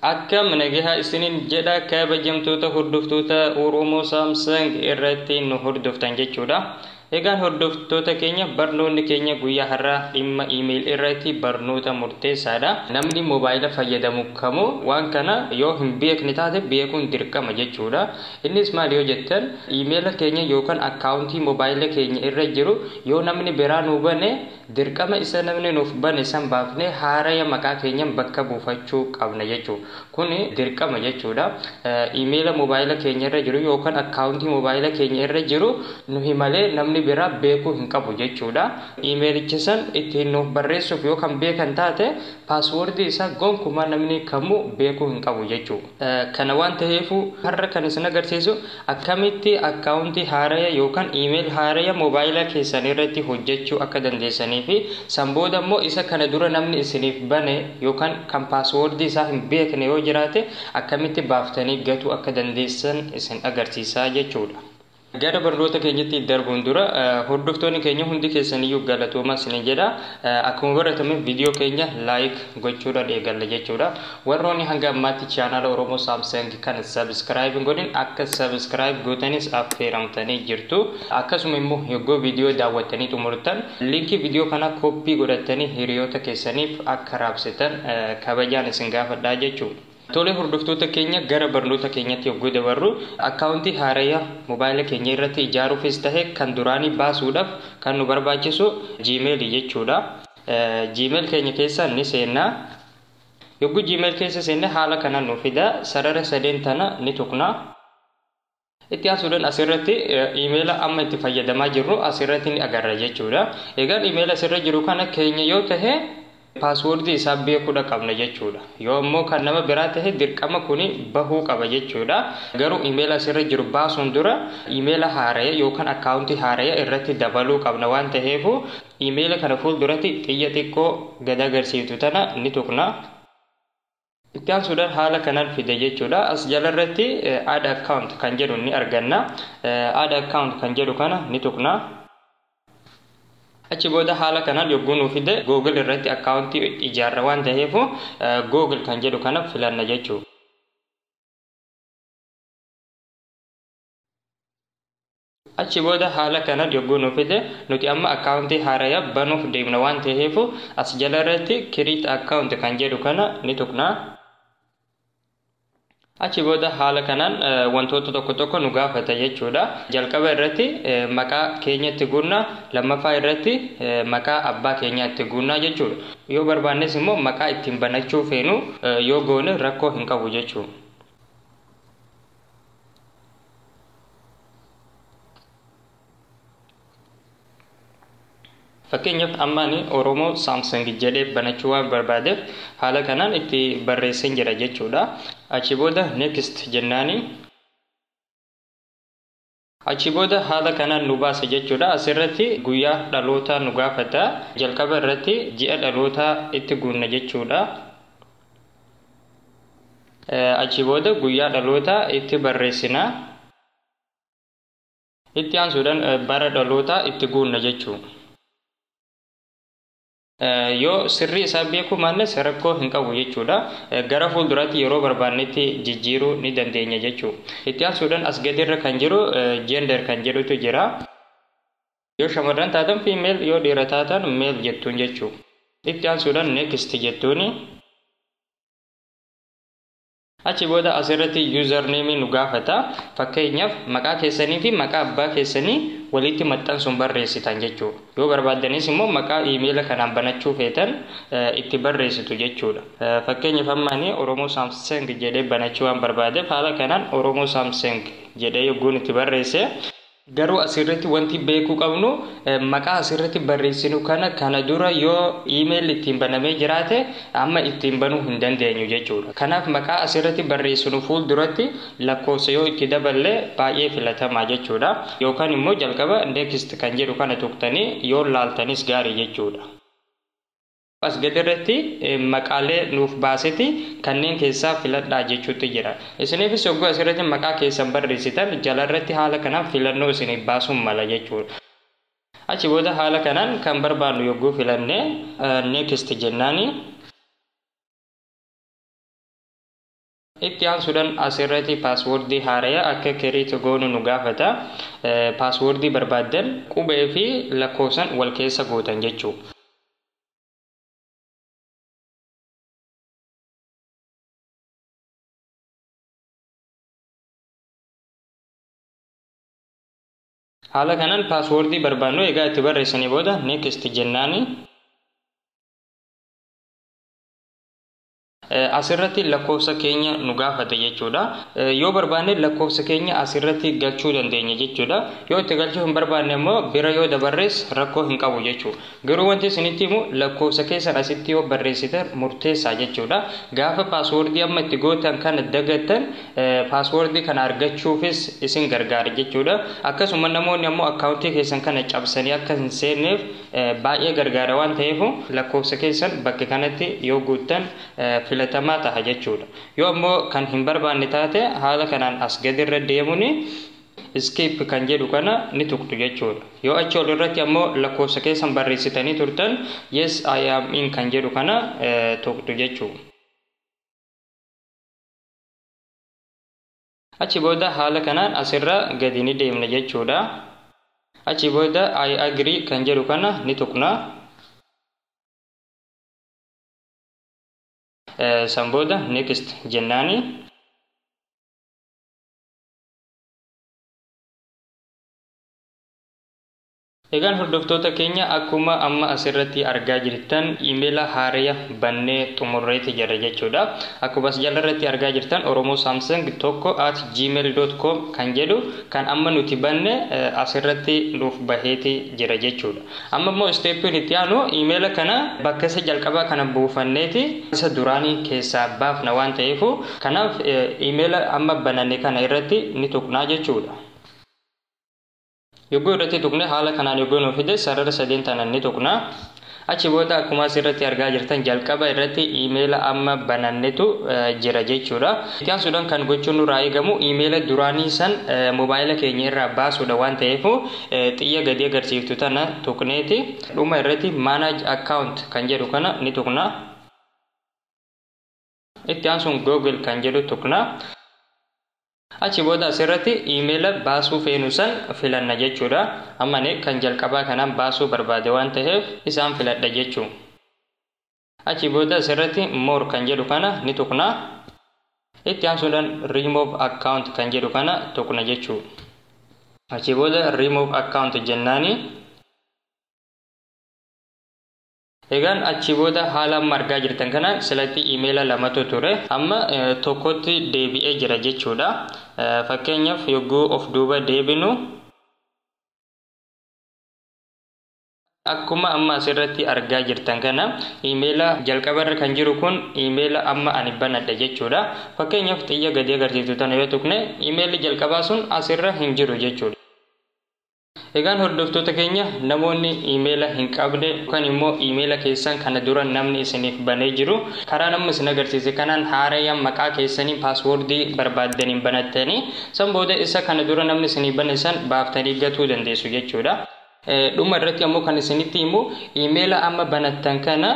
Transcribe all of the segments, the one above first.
Akkam nagahaa isiniin jedha, kabajamtoota hordoftoota Oromoo Samsung irratti nu hordoftan jechuudha. Egaan hordoftoota keenya, barnoonni keenya guyyaa har'aa dhimma email irratti barnoota murteessaadha. Namni moobaayila fayyadamu kamuu waan kana yoo hin beekne taate beekuun dirqama jechuudha. Innis maal yoo jettan, iimeela keenya yookaan akkaawuntii moobaayila keenya irra jiru yoo namni biraa nuu bane, dirqama isa namni nuuf bane san baafnee haaraya maqaa keenyan bakka buufachuu qabna jechuudha. Kuni dirqama jechuudha. Iimeela moobaayila keenya irra jiru yookaan akkaawuntii moobaayila keenya irra jiru nuhi malee namni biraa beekuu hin qabu jechuudha. Iimeelicha san ittiin nuuf barreessuuf yoo kan beekan taate, paaswoordii isaa gonkumaa namni kamuu beekuu hin qabu jechuudha. Kana waan ta'eefu, har'a kan isin agarsiisu akkamitti akkaawuntii haaraya yookaan iimeel haaraya moobaayila keessan irratti hojjechuu akka dandeessanii fi san booda immoo isa kana dura namni isiniif bane yookaan kan paaswoordii isaa hin beekne yoo jiraate akkamitti baaftanii gatuu akka dandeessan isin agarsiisaa jechuudha. Gara barnoota keenyatti darbuun dura, hordoftoonni keenya hundi keessaniyyuu galatoomaa isin jedha. Akkuma baratame viidiyoo keenya like gochuudhaan eegalla jechuudha. Warroonni hanga ammaatti chaanaala Oromoo Samsung kan subscribe hin godhin akka subscribe gootanis affeeramtanii jirtu. Akkasuma immoo yogguu viidiyoo daawwattanii xumurtan liinkii viidiyoo kana kooppii godhatanii hiriyoota keessaniif akka raabsitan kabajaan isin gaafadhaa jechuudha. Tole hordoftoota keenya, gara barnoota keenyatti yogguu dabarru, akkaawuntii haaraya moobaayila keenya irratti ijaaruufis tahe kan duraanii baasuudhaaf kan nu barbaachisu Gmail jechuudha. Gmail keenya keessa ni seenna. Yogguu Gmail keessa seenne haala kanaan nu fida. Sarara sadeen tana ni tuqna. Itti aansuudhaan asirratti iimeela amma itti fayyadamaa jirru asirratti ni agarra jechuudha. Egaan iimeela asirra jiru kana keenya yoo tahe paaswoordii isaa beekuudha qabna jechuudha. Yoo immoo kan nama biraa tahe dirqama kuni bahuu qaba jechuudha. Garuu iimeela asirra jiru baasuun dura iimeela haaraya yookaan akkaawuntii haaraya irratti dabaluu qabna waan taheefu, iimeela kana fuulduratti xiyya xiqqoo gad agarsiiftu tana ni tuqna. Itti aansuudhaan haala kanaan fide jechuudha. As jalarratti add account kan jedhu ni arganna. Add account kan jedhu kana ni tuqna. Achi booda haala kanaan yogguu nuu fide, Google irratti akkaawuntii ijaarra waan ta'eefu Google kan jedhu kana filanna jechuudha. Achi booda haala kanaan yogguu nuu fide, nuti amma akkaawuntii haaraya banuuf deemna waan ta'eefu as jala irratti create account kan jedhu kana ni tuqna. Achi booda haala kanaan wantoota tokko tokko nu gaafata jechuudha. Jalqaba irratti maqaa keenyatti guunna, lammaffaa irratti maqaa abbaa keenyaatti guunnaa jechuudha. Yoo barbaannes immoo maqaa ittiin banachuu feenu yoo goone rakkoo hin qabu jechuudha. Fakkeenyaaf amma ani Oromoo Samsung jedhee banachuu waan barbaadeef haala kanaan itti barreesseen jira jechuudha. Achi booda next jennaani. Achi booda haala kanaan nu baasa jechuudha. Asirratti guyyaa dhalootaa nu gaafata. Jalqaba irratti ji'a dhalootaa itti guunna jechuudha. Achi booda guyyaa dhalootaa itti barreessina. Itti aansuudhaan bara dhalootaa itti guunna jechuudha. Yoo sirrii isaa beekuu maannes rakkoo hin qabu jechuudha. Gara fuulduraatti yeroo barbaannetti jijjiiruu ni dandeenya jechuudha. Itti aansuudhaan as gadirra kan jiru gender kan jedhutu jira. Yoo shamarran taatan female, yoo dhiira taatan male jettuun jechuudha. Itti aansuudhaan next jettuuni. Achi booda asirratti username nu gaafata. Fakkeenyaaf maqaa keessanii fi maqaa abbaa keessanii walitti maxxansuun barreessitan jechuudha. Yoo barbaaddanis immoo maqaa iimeela kanaan banachuu feetan itti barreessitu jechuudha. Fakkeenyaaf amma ani Oromoo Samsung jedhee banachuu waan barbaadeef haala kanaan Oromoo Samsung jedhee yogguun itti barreesse. Garuu asirratti wanti beekuu qabnu, maqaa asirratti barreessinu kana dura yoo iimeelli ittiin banamee jiraate amma ittiin banuu hin dandeenyu jechuudha. Kanaaf maqaa asirratti barreessinu fuulduratti lakkoofsa yoo itti daballe baay'ee filatamaa jechuudha. Yookaan immoo jalqaba next kan jedhu kana tuqxanii yoo laaltanis gaarii jechuudha. As gadirratti maqaalee nuuf baaseti kanneen keessaa filadhaa jechuutti jira. Isiniifis yogguu asirratti maqaa keessan barreessitan jalarratti haala kanaan filannoo isiniif baasuun mala jechuudha. Achi booda haala kanaan kan barbaannu yogguu filanne next jennaani. Itti aansuudhaan asirratti paaswoordii haaraya akka create goonu nu gaafata. Paaswoordii barbaaddan qubee fi lakkoofsan wal keessa gootan jechuudha. Haala kanaan paaswoordii barbaannu egaa itti barreessanii booda next jennaani. Asirratti lakkoofsa keenya nu gaafate jechuudha. Yoo barbaanne lakkoofsa keenya asirratti galchuu dandeenya jechuudha. Yoo itti galchuu hin barbaanne immoo bira yoo dabarrees rakkoo hin qabu jechuudha. Garuu wanti isinitti himu lakkoofsa keessan asitti yoo barreessitan murteessaa jechuudha. Gaafa paaswoordii amma itti gootan kana dagattan paaswoordii kana argachuufis isin gargaara jechuudha. Akkasuma namoonni ammoo akkaawuntii keessan kana cabsanii akka hin seenneef baay'ee gargaara waan ta'eef lakkoofsa keessan bakka kanatti yoo guuttan filatamaa ta'a jechuudha. Yoo ammoo kan hin barbaanne taate haala kanaan as gadirra deemuun skip kan jedhu kana ni tuqxu jechuudha. Yoo achi ol irratti ammoo lakkoofsa keessan barreessitanii turtan yes I am in kan jedhu kana tuqxu jechuudha. Achi booda haala kanaan asirra gadi ni deemna jechuudha. Achi booda I agree kan jedhu kana ni tuqna. San booda next jennaani. Egaan hordoftoota keenya akkuma amma asirratti argaa jirtan iimeela haaraya bannee xumurreeti jira jechuudha. Akkuma as jalarratti argaa jirtan Oromoo Samsung 1@gmail.com kan jedhu kan amma nuti banne asirratti nuuf baheeti jira jechuudha. Amma immoo isteeppiin itti aanu iimeela kana bakka isa jalqabaa kana buufanneeti isa duraanii keessaa baafna waan ta'eef kanaaf iimeela amma bananne kana irratti ni tuqnaa jechuudha. Yogguu irratti tuqne haala kanaan yogguu nu fide sarara sadeen tanan ni tuqna. Achi booda akkuma asirratti argaa jirtan jalqaba irratti iimeela amma banannetu jira jechuudha. Itti aansuudhaan kan gochuun nurraa eegamu iimeela duraanii san moobaayila keenya irraa baasuudha waan ta'eef xiyya gadi agarsiiftu tana tuqneeti dhuma irratti manage account kan jedhu kana ni tuqna. Itti aansuun Google kan jedhu tuqna. Achi booda asirratti iimeela baasuu feenu san filanna jechuudha. Amma ani kan jalqabaa kanaan baasuu barbaade waan ta'eef isaan filadha jechuudha. Achi booda asirratti more kan jedhu kana ni tuqna. Itti aansuudhaan remove account kan jedhu kana tuqna jechuudha. Achi booda remove account jennaani. Egaan achi booda haala amma argaa jirtan kana silatti iimeela lamatu ture amma tokkotti deebi'ee jira jechuudha. Fakkeenyaaf yogguu of duuba deebinu akkuma amma asirratti argaa jirtan kana iimeela jalqabarra kan jiru kun iimeela amma ani banadhe jechuudha. Fakkeenyaaf xiyya gadi agarsiiftu tana yoo tuqne iimeelli jalqabaa sun asirra hin jiru jechuudha. Egaan hordoftoota keenya namoonni iimeela hin qabne yookaan immoo iimeela keessan kana dura namni isiniif banee jiru karaa namni isin agarsiise kanaan haarayaan maqaa keessanii paaswoordii barbaaddaniin banattanii san booda isa kana dura namni isiniif bane san baaftanii gatuu dandeessu jechuudha. Dhuma irratti ammoo kan isinitti himu iimeela amma banattan kana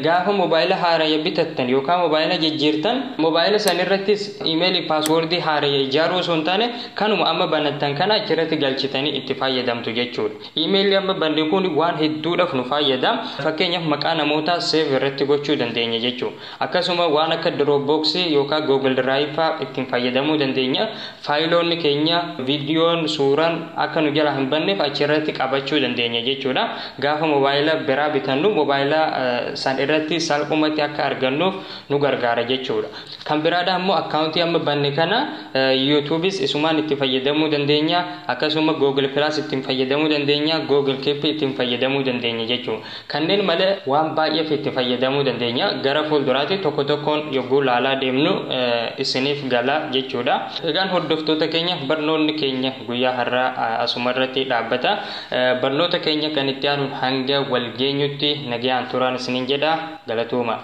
gaafa moobaayila haaraya bitattan yookaan moobaayila jijjiirtan moobaayila san irrattis iimeelii paaswoordii haaraya ijaaruu osoo hin taane kanuma amma banattan kana achirratti galchitanii itti fayyadamtu jechuudha. Iimeelli amma banne kun waan hedduudhaaf nu fayyada. Fakkeenyaaf maqaa namootaa seef irratti gochuu dandeenya jechuudha. Akkasuma waan akka Dropbox yookaan Google Drive fa'aa ittiin fayyadamuu dandeenya. Faayiloonni keenya viidiyoon suuraan akka nu jala hin banneef achirratti qabachuu dandeenya jechuudha. Gaafa moobaayila biraa bitannu moobaayila san irratti salphumatti akka argannuuf nu gargaara jechuudha. Kan biraadha ammoo akkaawuntii amma banne kana YouTubeis isumaan itti fayyadamuu dandeenya. Akkasuma Google Plus ittiin fayyadamuu dandeenya. Google Keep ittiin fayyadamuu dandeenya jechuudha. Kanneen malee waan baay'eef itti fayyadamuu dandeenya. Gara fuulduraatti tokko tokkoon yogguu laalaa deemnu isiniif gala jechuudha. Egaan hordoftoota keenya barnoonni keenya guyyaa har'aa asuma irratti dhaabbata. Barnoota keenya kan itti aanuun hanga wal geenyutti nagayaan turaan isiniin jedha. Galatooma.